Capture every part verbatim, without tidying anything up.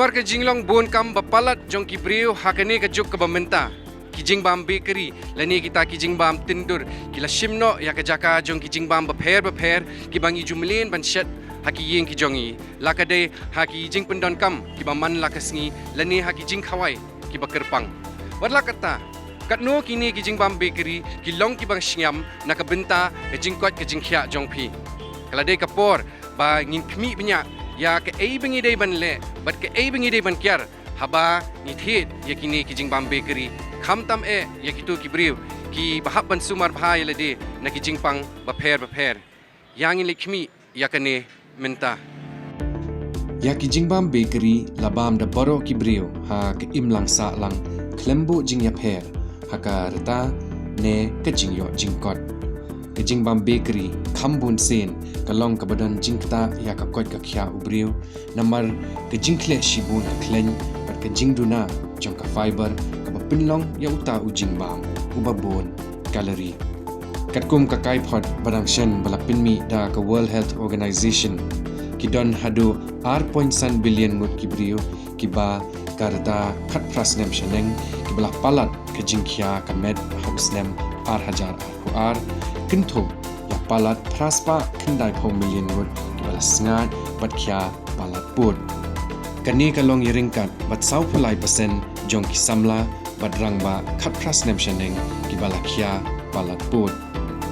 Ka jinglong bun kam ba palat jong ki briew ha kane ka juk kaba mynta, ki jingbam bakery lane kita ki jingbam tindur ki la shim noh ïa ka jaka jong ki jingbam bapher bapher kiba ngi ju mlien ban shet ha ki ïing ki jong ngi, la ka dei ha ki jingpyndonkam kiba man la ka sngi lane ha ki jingkhawai kiba kyrpang. Wat la katta, katno kine ki jingbam bakery ki long kiba shngiam na ka bynta ka jingkoit ka jingkhiah jong phi. Ka la dei ka por ba ngin khmih bniah ïa kaei ba ngi dei ban leh bad kaei ba ngi dei ban kiar, haba ngi thied ïa kine ki jingbam bakery, khamtam eh ïa kito ki briew kiba hap ban sumar bha ïa lade na ki jingpang bapher bapher. Ïa ngin leit khmih ïa kane mynta. Ïa ki jingbam bakery la bam da baroh ki briew ha ka imlang sahlang, khlem buh jingïapher ha ka rta ne ka jingïoh jingkot. Ka jingbam bakery kham bun sien ka long kaba don jingktah ïa ka koit ka khiah u briew, namar ka jingkhleh shibun ka khleiñ bad ka jingduna jong ka fiber kaba pynlong ïa uta u jingbam uba bun calorie. Katkum ka kaiphod ba dang shen ba la pynmih da ka World Health Organization, ki don haduh ar point san billion ngut ki briew kiba ka rta khatphra snem shaneng kiba la palat ka jingkhia ka met ha u snem ar hajar arphew ar, kynthup ïa palat phra spah khyndai phew million ngut kiba la sngaid bad khia palat pud. Kane ka long ïa ryngkat bad sawphew lai percent jong ki samla bad rangbah khatphra snem shaneng kiba la khia palat pud.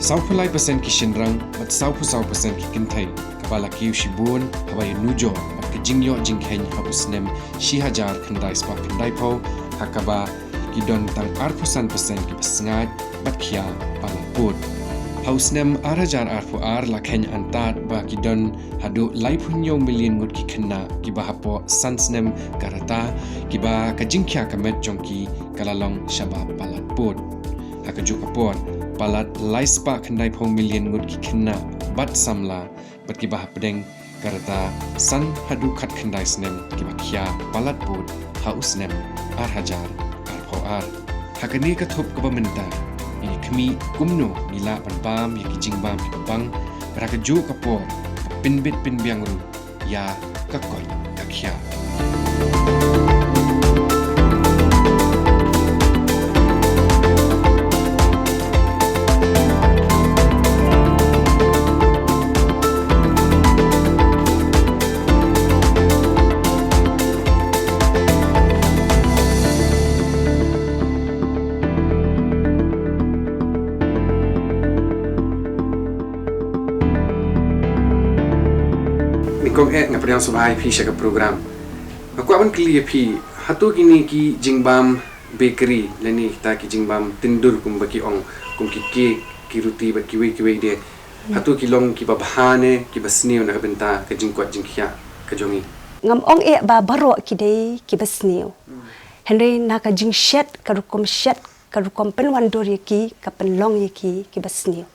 Sawphew lai percent ki shynrang bad sawphew saw percent ki kynthei kaba la kiew shibun haba ïanujor bad ka jingïoh jingkheiñ ha u snem shi hajar khyndai spah khyndai phew, ha kaba ki don tang arphew san percent kiba sngaid bad khia palat pud. Ha u snem ar hajar arphew ar la kheiñ antad ba ki don haduh laiphew hynñiew million ngut ki khynnah kiba hapoh san snem ka rta kiba ka jingkhia ka met jong ki ka la long shaba palat pud. Ha kajuh ka por, palat lai spah khyndai phew million ngut ki khynnah bad samla bad kiba hapdeng ka rta san haduh khatkhyndai snem kiba khia palat pud ha u snem ar hajar arphew ar. Ha kane ka thup kaba mynta, ngi khmih kumno ngi lah ban bam ïa ki jingbam kiba pang, bad ha kajuh ka por ka pynbit pynbiang ruh ïa ka koit ka khiah. Nyngkong eh nga pdiang sngewbha ïa phi sha ka program. Nga kwah ban kylli ïa phi, hato kine ki jingbam bakery lane kita ki jingbam tindur kumba ki ong, kum ki cake, ki ruti bad kiwei kiwei de, hato ki long kiba bha ne kiba sniew na ka bynta ka jingkoit jingkhiah ka jong ngi? Ngam ong eh ba baroh ki dei kiba sniew. Hynrei na ka jingshet, ka rukom shet, ka rukom pynwandur ïa ki, ka pynlong ïa ki kiba sniew.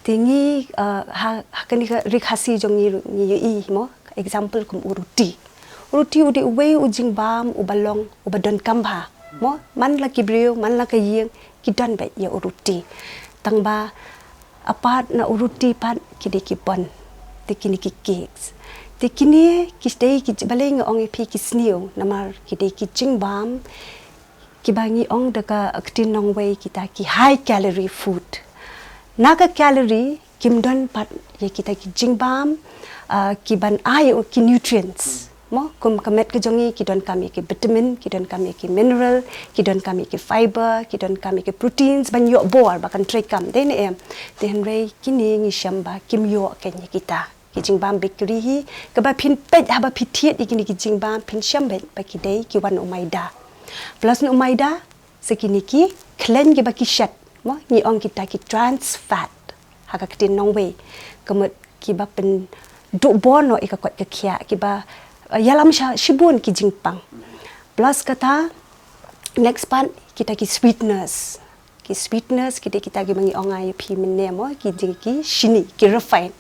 Te ngi, uh, ha, ha kane ka Ri Khasi jong ngi ruh ngi ïohi mo, example kum u ruti. U ruti u dei uwei u jingbam uba long uba donkam bha mo, man la ki briew man la ka ïing ki don beit ïa u ruti. Tang ba apart na u ruti pat ki dei ki bun, te kine ki cakes. Te kine ki dei ki, balei nga ong ïa phi ki sniew, namar ki dei ki jingbam kiba ngi ong da ka ktien nongwei kita ki high calorie food. Na ka calorie kim don pat ïa kita ki jingbam, ah, kiban ai ïa ki nutrients. Mo, kum ka met ka jong ngi ki donkam ïa ki vitamin, ki donkam ïa ki mineral, ki donkam ïa ki fiber, ki donkam ïa ki proteins ban ïoh bor ba kan trei kam, dei ne em? Te hynrei kine ngi shem ba kim ïoh kein ïa kita ki jingbam bakery hi, kaba phin peit haba phi thied ïa kine ki jingbam phin shem beit ba ki dei ki wan u maida. Plus na u maida, sa kine ki khleiñ kiba ki shet, mo, ngi ong kita ki trans fat ha ka ktien nongwei. Ka mut kiba pynduh bor noh ïa ka koit ka khiah, kiba, eh, ïalam sha shibun ki jingpang. Plus kata, next part, kita ki sweeteners. Ki sweeteners ki dei kita kiba ngi ong ïa phi mynne mo, ki dei ki shini, ki refine.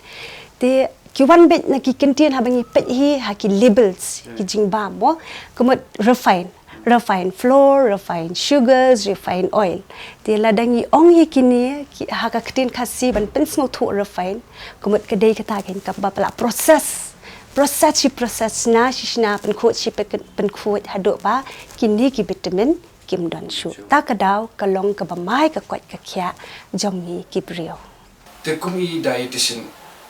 Te ki wan beit na ki kyntien haba ngi peit hi ha ki labels ki jingbam mo, ka mut refine, refine flour, refine sugars, refine oil. Te lada ngi ong ïa kine ki, ha ka ktien Khasi ban pynsngewthuh refine, ka mut ka dei kata kein kaba la process Process shi process, shna shi shna, pynkhuid shi pyn-, pynkhuid haduh ba kine ki vitamin kim don shuh. Ta ka daw ka long kaba mai ka koit ka khiah jong ngi ki briew. Te kum i dietitian,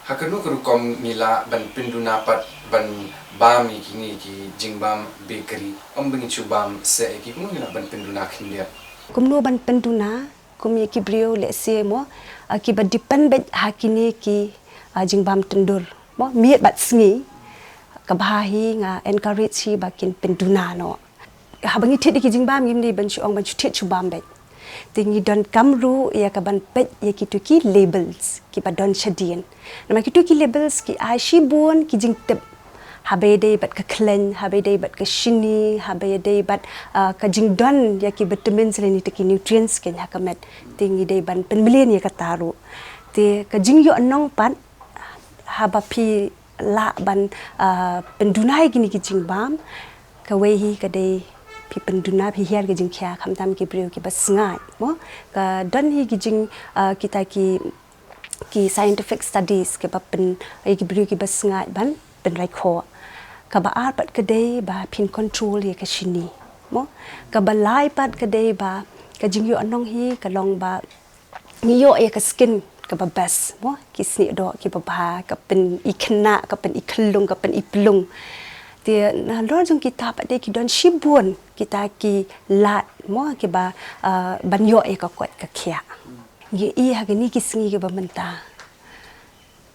ha kano ka rukom ngi lah ban pynduna pat ban bam ïa kine ki jingbam bakery, ym ba ngin shu bam seh ïa ki, kumno ngi lah ban pynduna khyndiat? Kumno ban pynduna, kum ïa ki briew lehse mo, ah, kiba depend beit ha kine ki, ah, jingbam tyndur mo, miet bad sngi, kaba hi nga encourage hi ba kin pynduna noh. Haba ngi thied ïa ki jingbam ngim dei ban shu ong ban shu thied shu bam beit. Te ngi donkam ruh ïa ka ban peit ïa kito ki labels kiba don shadien. Namar kito ki labels ki ai shibun ki jingtip. Haba ïadei bad ka khlaiñ, haba ïadei bad ka shini, haba ïadei bad, ah, ka jingdon ïa ki vitamins lane te ki nutrients kein ha ka met. Te ngi dei ban pynmlien ïa kata ruh. Te ka jingïoh nong pat, haba phi lah ban, ah, pynduna ïa kine ki jingbam, kawei hi ka dei phi pynduna, phi hiar ka jingkhia, khamtam ki briew kiba sngaid mo. Ka don hi ki jing, ah, kita ki, ki scientific studies kiba pyn, ïa ki briew kiba sngaid ban pynraikhoh. Kaba ar pat ka dei ba phin control ïa ka shini mo. Kaba lai pat ka dei ba ka jingïoh nong hi ka long ba ngi ïoh ïa ka skin kaba best mo, ki snieh doh kiba bha, ka pyni khynnah, ka pyni khyllung, ka pyni plung. Te nalor jong kita pat de ki don shibun kita ki lad mo, kiba, ah, ban ïoh ïa ka koit ka khiah. Ngi ïohi ha kine ki sngi kiba mynta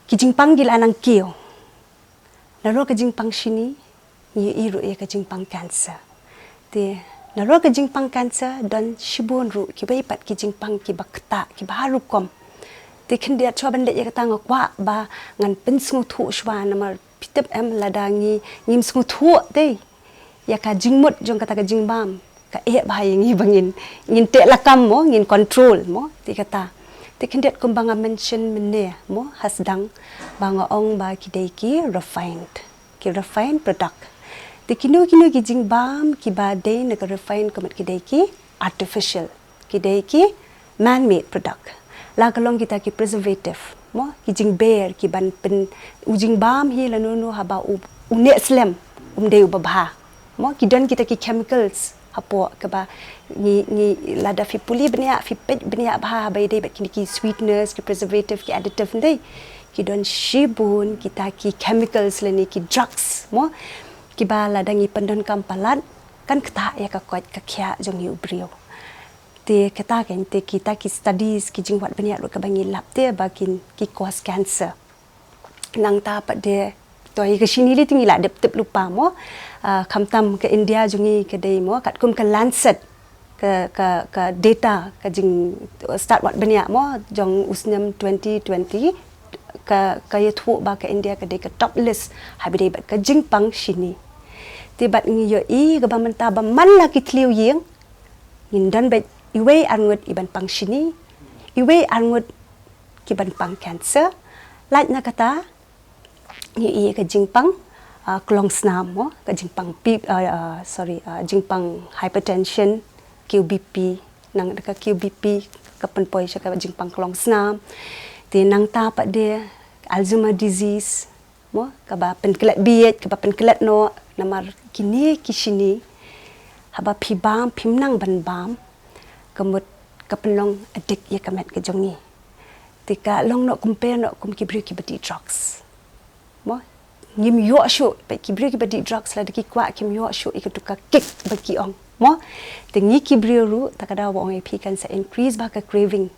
ki jingpang ki la nang kiew. Nalor ka jingpang shini, ngi ïohi ruh ïa ka jingpang cancer. Te nalor ka jingpang cancer don shibun ruh kiwei pat ki jingpang kiba ktah, kiba har rukom. Te khyndiat shuwa ban leit ïa kata nga kwah ba ngan pynsngewthuh shuwa, namar phi tip em, lada ngi, ngim sngewthuh te ïa ka jingmut jong kata ka jingbam, ka eh bha ïa ngi ba ngin, ngin teh lakam mo, ngin control mo, te kata. Te khyndiat kumba nga mention mynne mo ha sdang, ba nga ong ba ki dei ki refined, ki refined product. Te kino kino ki jingbam kiba dei na ka refined ka mut ki dei ki artificial, ki dei ki man made product. La ka long kita ki preservative mo, ki jingber ki ban pyn, u jingbam hi lano lano haba u, u neh slem, um dei uba bha mo, ki don kita ki chemicals hapoh kaba ngi, ngi lada phi pule bniah, phi peit bniah bha haba ïadei bad kine ki sweeteners, ki preservative, ki additive, ym dei, ki don shibun kita ki chemicals lane ki drugs mo, kiba lada ngi pyndonkam palat kan ktah ïa ka koit ka khiah jong ngi u briew. Te kata kein, te kita ki studies, ki jingwad bniah ruh kaba ngi lap te ba kin, ki cause cancer. Nangta pat de, to ïa ka shini lei te ngi la dep tip lypa mo. Ah, khamtam ka India jong ngi ka dei mo, katkum ka Lancet, ka, ka, ka data, ka jingstad wad bniah mo jong u snem twenty twenty, ka, ka ïathuh ba ka India ka dei ka top list haba ïadei bad ka jingpang shini. Te bad ngi ïohi kaba mynta ba man la ki thliew ïing ngin don beit iwei arngut i ban pang shini, iwei arngut ki ban pang cancer. Lait na kata ngi ïohi ka jingpang, ah, klongsnam mo, ka jingpang pi-, ah, ah, sorry, ah, jingpang hypertension, Q B P, nang da ka Q B P ka pynpoi sha ka jingpang klongsnam. Te nangta pat de Alzheimer disease mo, kaba pynklet bieit, kaba pynklet noh, namar kine ki shini haba phi bam, phim nang ban bam, ka mut ka pynlong addict ïa ka met ka jong ngi. Te ka long noh, compare noh kum ki briew kiba dih drugs mo. Ngim ïoh shuh, peit ki briew kiba dih drugs lada ki kwah kim ïoh shuh ïa katu ka kick ba ki ong mo. Te ngi ki briew ruh, ta ka daw ba ong ïa phi kan sa increase bha ka craving,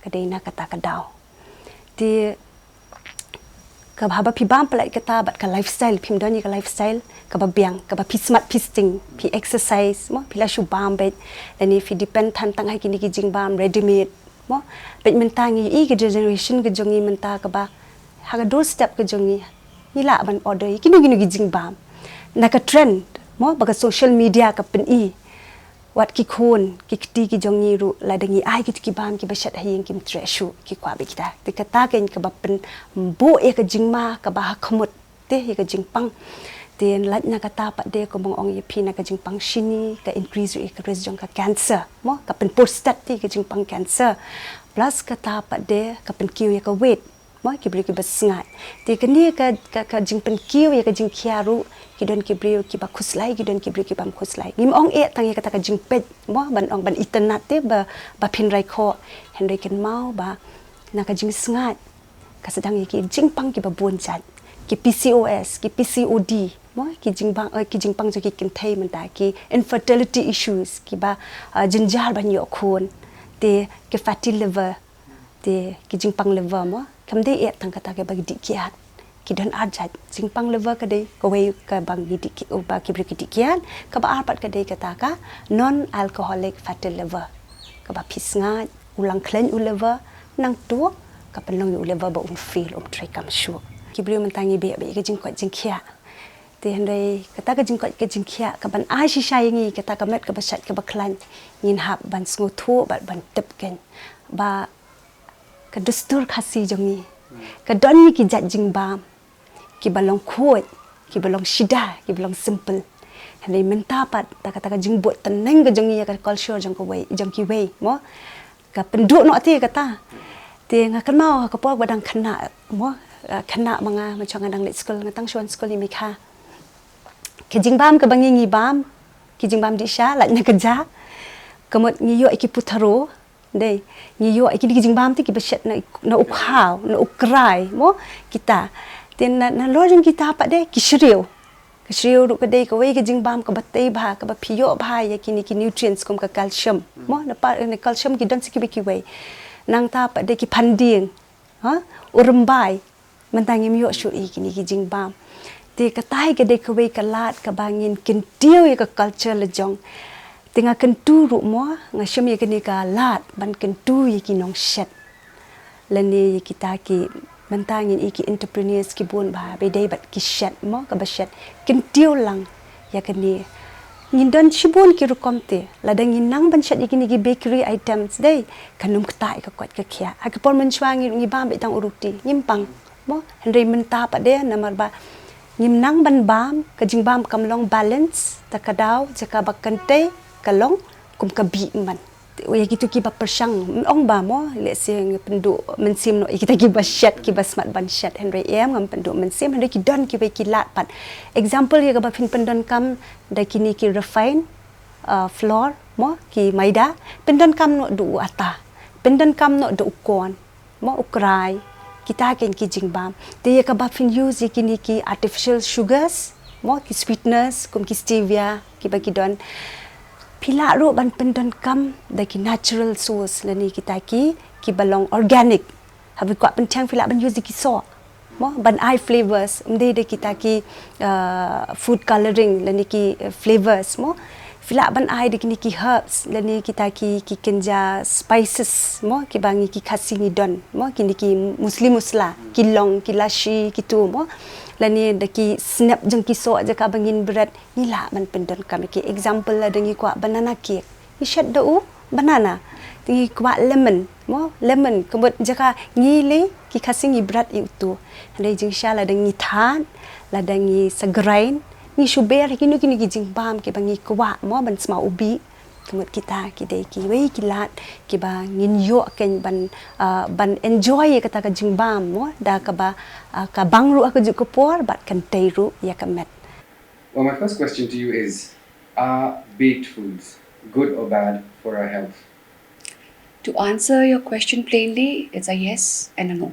ka dei na kata ka daw. Te ka haba phi bam palat kata bad ka lifestyle, phim don ïa ka lifestyle kaba biang, kaba phi smat phi sting, phi exercise mo, phi la shu bam beit, lane phi depend than tang ha kine ki jingbam ready made mo. Bad mynta ngi ïohi ka generation ka jong ngi mynta kaba ha ka doorstep ka jong ngi, ngi lah ban order ïa kino kino ki jingbam na ka trend mo, ba ka social media ka pyni. Wat ki khun ki kti ki jong ngi ruh, lada ngi ai kito ki bam kiba shet ha ïing kim treh shuh, ki kwah beit kita. Te kata kein kaba pynbuh ïa ka jingma kaba ha khmut te ïa ka jingpang. Te lait na kata pat de kumba nga ong ïa phi, na ka jingpang shini ka increase ruh ïa ka risk jong ka cancer mo, ka pynpur stet te ïa ka jingpang cancer. Plus kata pat de ka pynkiew ïa ka weight. Mo, ki briew kiba sngaid. Te kane ka, ka, ka jingpynkiew ïa ka jingkhia ruh, ki don ki briew kiba khuslai, ki don ki briew kibym khuslai. Ngim ong eh tang ïa kata ka jingpeit, mo, ban ong ban itynnad te ba, ba phin rai khoh. Hynrei kynmaw ba na ka jingsngaid ka sdang ïa ki jingpang kiba bun jait. Ki P C O S, ki P C O D, mo, ki jingpang, eh, ki jingpang jong ki kynthei mynta, ki infertility issues, kiba, eh, jynjar ban ïoh khun. Te ki fatty liver, te ki jingpang liver, mo, kam dei eh tang kata kaba dih kiad. Ki don ar jait. Jingpang liver ka dei kawei kaba ngi dih ki, ba ki briew ki dih kiad, kaba ar pat ka dei kata ka non alcoholic fatty liver. Kaba phi sngaid, u lang khleiñ u liver, nangta ka pynlong ïa u liver ba um fail, um treikam shuh. Ki briew mynta ngi beh beh ïa ka jingkoit jingkhiah. Te hynrei kata ka jingkoit ka jingkhiah kaban ai shisha ïa ngi, kata ka met kaba shait kaba khlaiñ, ngin hap ban sngewthuh bad ban tip kein ba ka dustur Khasi jong ngi ka don ïa ki jait jingbam kiba long khuid, kiba long shida, kiba long simple. Hynrei mynta pat da kata ka jingbud tneng ka jong ngi ïa ka culture jong kawei, jong kiwei, mo, ka pynduh noh te kata. Te nga kynmaw ha ka por ba dang khynnah, mo, eh, khynnah ma nga, mynshwa nga dang leit skul, nga tang shu wan skul ïa mi kha. Ki jingbam kaba ngi ngi bam, ki jingbam dih sha, lait na ka ja. Ka mut ngi ïoh ïa ki putharo, dei, ngi ïoh ïa kine ki jingbam te kiba shet na, na u khaw, na u krai, mo, kita. Te na, nalor jong kita pat de, ki shriew. Ka shriew ruh ka dei kawei ka jingbam kaba tei bha, kaba phi ïoh bha ïa kine ki nutrients kum ka calcium. Mo, na par, na calcium ki don sa kiba kiwei. Nangta pat de ki phandieng, ha? U rymbai. Mynta ngim ïoh shuh ïa kine ki jingbam. Te kata hi ka dei kawei ka lad kaba ngin kyntiew ïa ka culture la jong. Te nga kyntu ruh mo, nga shim ïa kane ka lad ban kyntu ïa ki nongshet. Lane ïa kita ki, mynta ngin ïohi ki entrepreneurs ki bun ba, ba dei bad ki shet mo, kaba shet. Kyntiew lang ïa kane. Ngin don shibun ki rukom te. Lada ngin nang ban shet ïa kine ki bakery items dei, kan ym ktah ïa ka koit ka khiah. Ha ki por mynshwa ngi, ngi bam beit tang u ruti, ngim pang. Mo, hynrei mynta pat de namar ba ngim nang ban bam, ka jingbam kam long balance, ta ka daw jaka ba kan tei ka long kum ka bih man. Ïa kitu kiba pyrshang, ong ba mo, lehse ngi pynduh mynsiem noh ïa kita kiba shet, kiba smat ban shet, hynrei em, ngam pynduh mynsiem, hynrei ki don kiwei ki lad pat. Example ïa kaba phin pyndonkam da kine ki refine, uh, flour, mo, ki maida, pyndonkam noh da u ata, pyndonkam noh da u corn, mo, u krai, kita kein ki jingbam. Te ïa kaba phin use ïa kine ki artificial sugars, mo, ki sweeteners, kum ki stevia, kiba ki don. Phi lah ruh ban pyndonkam da ki natural source lane kita ki, kiba long organic. Haba kwah pyntheng phi lah ban use da ki soh. Mo, ban ai flavors, ym dei da kita ki, uh, food coloring lane ki, uh, flavors, mo. Phi lah ban ai da kine ki herbs lane kita ki, ki kynja spices, mo, kiba ngi ki Khasi ngi don, mo, kine ki musli musla, ki long, ki lashi, kitu, mo. Lane da ki snep jong ki soh jaka ba ngin bret, ngi lah ban pyndonkam ïa ki. Example lada ngi kwah banana cake, ngi shet da u banana. Te ngi kwah lemon, mo, lemon, ka mut jaka ngi lei ki Khasi ngi bret ïa utu. Hynrei jingshisha lada ngi thad, lada ngi sa grind, ngi shu ber kino kino ki jingbam kiba ngi kwah, mo, ban sma u bih. Ka mut kita ki dei kiwei ki lad kiba ngin ïoh kein ban, ah, ban enjoy ïa kata ka jingbam, mo, da kaba, ah, ka bang ruh ha kajuh ka por bad kan tei ruh ïa ka met. Well, my first question to you is, are baked foods good or bad for our health? To answer your question plainly, it's a yes and a no.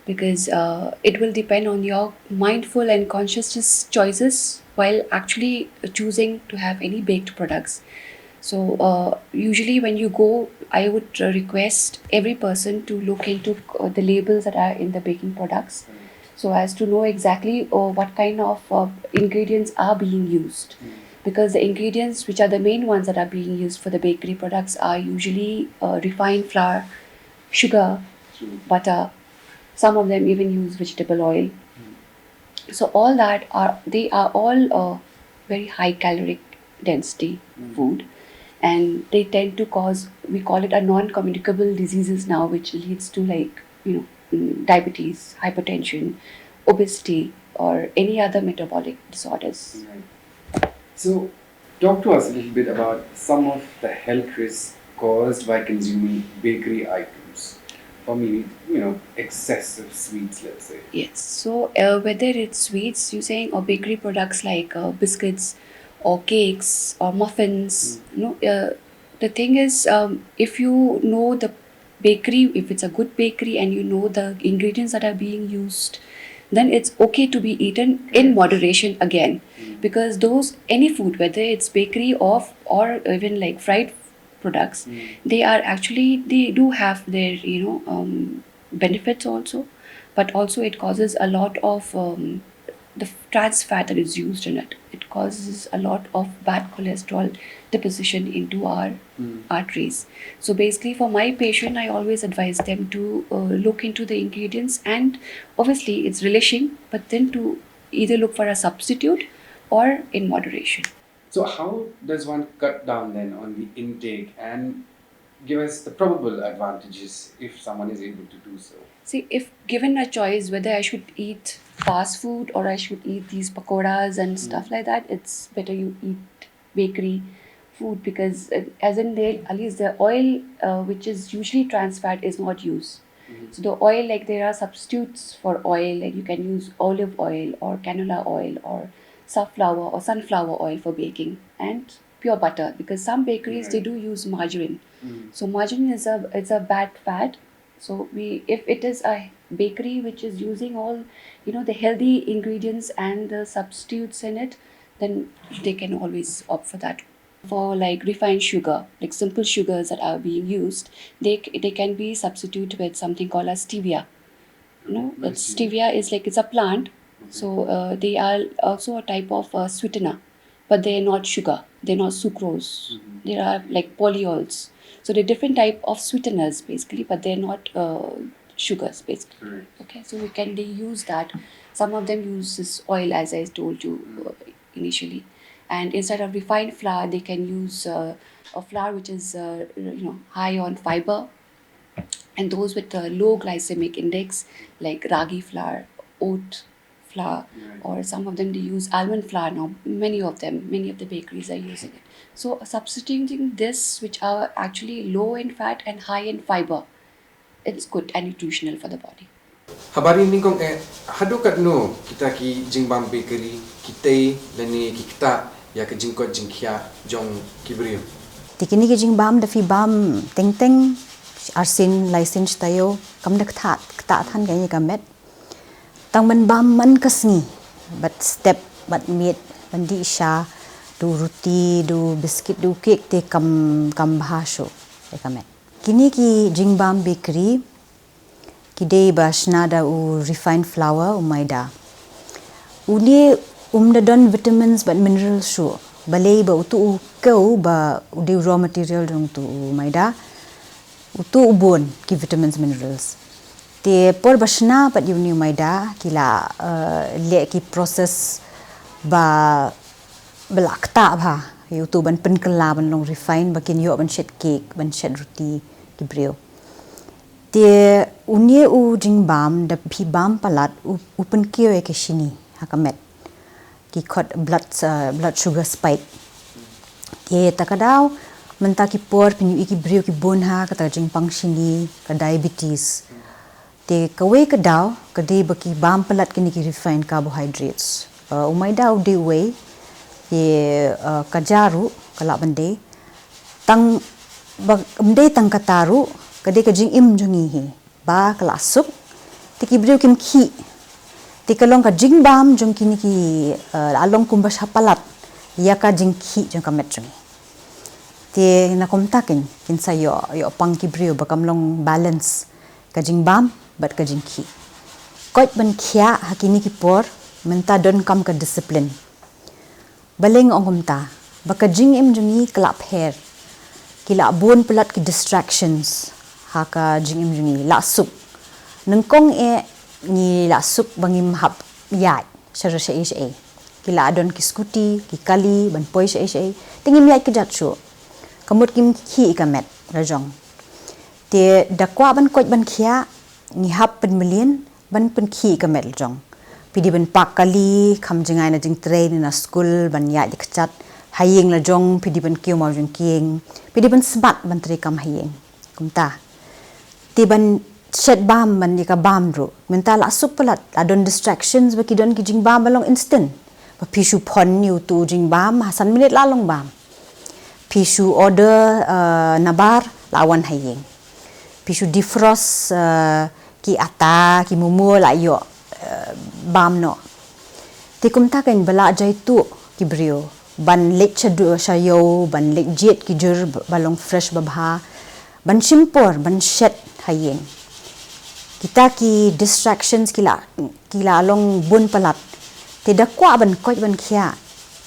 Because uh, it will depend on your mindful and conscious choices while actually choosing to have any baked products. So, uh, usually when you go, I would uh, request every person to look into uh, the labels that are in the baking products so as to know exactly uh, what kind of uh, ingredients are being used. Because the ingredients which are the main ones that are being used for the bakery products are usually uh, refined flour, sugar, butter. Some of them even use vegetable oil. So all that are, they are all uh, very high caloric density food, and they tend to cause, we call it a non-communicable diseases now, which leads to, like, you know, mm, diabetes, hypertension, obesity, or any other metabolic disorders. Right. So, talk to us a little bit about some of the health risks caused by consuming bakery items. Or maybe, you know, excessive sweets, let's say. Yes. So uh, whether it's sweets, you saying, or bakery products like uh, biscuits or cakes or muffins, you know, uh, the thing is, um, if you know the bakery, if it's a good bakery and you know the ingredients that are being used, then it's okay to be eaten in moderation again, because those, any food, whether it's bakery or or even like fried products, they are actually, they do have their, you know, um, benefits also, but also it causes a lot of um, the f- trans fat that is used in it. It causes a lot of bad cholesterol deposition into our arteries. So basically, for my patient, I always advise them to uh, look into the ingredients, and obviously, it's relishing, but then to either look for a substitute or in moderation. So, how does one cut down then on the intake and give us the probable advantages if someone is able to do so? See, if given a choice whether I should eat fast food or I should eat these pakoras and stuff like that, it's better you eat bakery food, because uh, as in they, at least the oil uh, which is usually trans fat is not used. So the oil, like, there are substitutes for oil, like you can use olive oil or canola oil or safflower or sunflower oil for baking, and pure butter, because some bakeries they do use margarine. So margarine is a, it's a bad fat. So we, if it is a bakery which is using all, you know, the healthy ingredients and the substitutes in it, then they can always opt for that. For, like, refined sugar, like simple sugars that are being used, they c- they can be substituted with something called as stevia. You know, that stevia is, like, it's a plant, so uh, they are also a type of uh, sweetener, but they're not sugar, they're not sucrose. There are, like, polyols. So they're different type of sweeteners basically, but they're not uh, sugars basically. Right. Okay, so we can, they use that. Some of them use this oil, as I told you uh, initially, and instead of refined flour, they can use uh, a flour which is uh, you know, high on fiber, and those with a low glycemic index, like ragi flour, oat flour, Right. Or some of them they use almond flour now. Many of them, many of the bakeries are using it. So substituting this, which are actually low in fat and high in fiber, it's good and nutritional for the body. Haba ri nyngkong eh, haduh katno kita ki jingbam bakery ki tei lane ki ktah ïa ka jingkoit jingkhiah jong ki briew? Te kine ki jingbam da phi bam teng teng arsien laisien shi taïew, kam da ktah, ktah than ka ïa ka met. Tang ban bam man ka sngi, bad step, bad miet, ban dih sha, da u ruti, da u biskit, da u kek, te kam, kam bha shuh ïa ka met. Kine ki jingbam bakery ki dei ba shna da u refined flour, u maida. Une um da don vitamins bad minerals shuh, balei ba utu u kew ba u dei u raw material jong utu u maida, utu u bun ki vitamins, minerals. Te por ba shna pat ïa une u maida ki la uh, leh ki process ba, ba la ktah bha ïa utu ban pynkylla ban long refine ba kin ïoh ban shet cake, ban shet ruti ki briew. Te une u jingbam da phi bam palat u, u pynkiew ïa ka shini ha ka met, ki khot blood, uh, blood sugar spike. Te ta ka daw mynta ki por phin ïohi ki briew ki bun ha kata ka jingpang shini, ka diabetes. Te kawei ka daw ka dei ba ki bam palat kine ki refined carbohydrates. Uh, u maida u dei uwei, te uh, ka ja ruh ka lah ban dei. Tang ba ym dei tang kata ruh, ka dei ka jingim jong ngi hi ba ka la suk, te ki briew kim khih. Te ka long ka jingbam jong kine ki uh, la long kumba sha palat ïa ka jingkhih jong ka met jong ngi. Te na kumta kin, kin sa ïoh, ïoh pang ki briew ba kam long balance ka jingbam bad ka jingkhih. Koit ban khiah ha kine ki por mynta don kam ka discipline. Balei nga ong kumta? Ba ka jingim jong ngi ka la pher. Ki la bun palat ki distractions ha ka jingim jong ngi, la suk. Nyngkong eh ngi la suk ba ngim hap ïaid sha, sha, sha, sha. Ki la don ki scooty, ki kali ban poi sha, sha. Te ngim ïaid kjat shuh. Ka mut kim khih ïa ka met la jong. Te da kwah ban koit ban khiah, ngi hap pynmlien ban pynkhih ïa ka met la jong. Phi dei ban pak kali, kham jngai na jingtrei ne na skul, ban ïaid da kjat. Ha ïing la jong phi dei ban kiew mawjongkieng, phi dei ban smat ban trei kam ha ïing. Kumta. Te ban shet bam ban ïa ka bam ruh. Mynta la suk palat, la don distractions ba ki don ki jingbam ba long instant. Ba phi shu phone ïa utu jingbam, ha san minit la long bam. Phi shu order uh, na bar, la wan ha ïing. Phi shu defrost uh, ki ata, ki momo la ïoh uh, bam noh. Te kumta kan ba la jai tu ki briew. Ban leit sha du sha ïew, ban leit jied ki jur ba long fresh ba bha. Ban shim por, ban shet ha ïing. Kita ki distractions ki la, ki la long bun palat. Te da kwah ban koit ban khiah.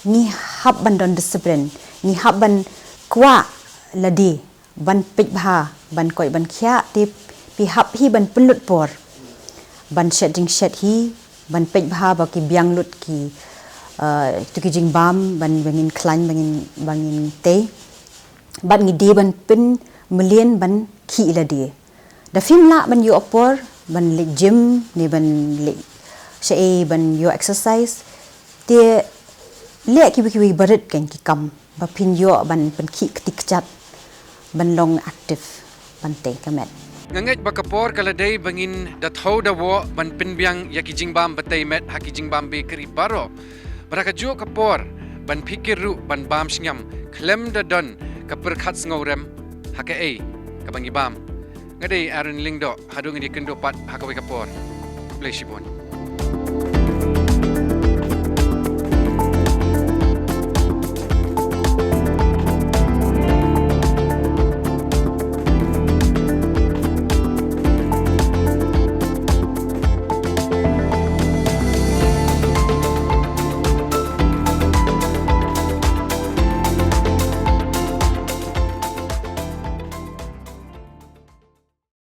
Ngi hap ban don discipline. Ngi hap ban kwah lade. Ban peit bha, ban koit ban khiah, te phi hap hi ban pynlut por. Ban shet jingshet hi, ban peit bha ba ki biang lut ki, uh, tu ki jingbam, ban, ban ngin khlaiñ, ban ngin, ban ngin tei. Bad ngi dei ban pynmlien ban khih lade. Da phim lah ban ïoh por, ban leit gym, ne ban leit shaei ban ïoh exercise. Te leh kiwei kiwei barit kan ki kam. Ba phin ïoh ban pynkhih kti kjat. Ban long active. Ban tei ka met. Nga ngeit ba ka por ka la dei ba ngin da thaw da woh ban pynbiang ïa ki jingbam ba tei met ha ki jingbam bakery baroh. Bad ha ka juh ka por ban phikir ruh ban bam sngem khlem da don ka pyrkhat sngewrem ha kaei kaba ngi bam. Nga dei Aaron Lyngdoh, haduh ngin ïakynduh pat ha kawei ka por. Khublei shibun.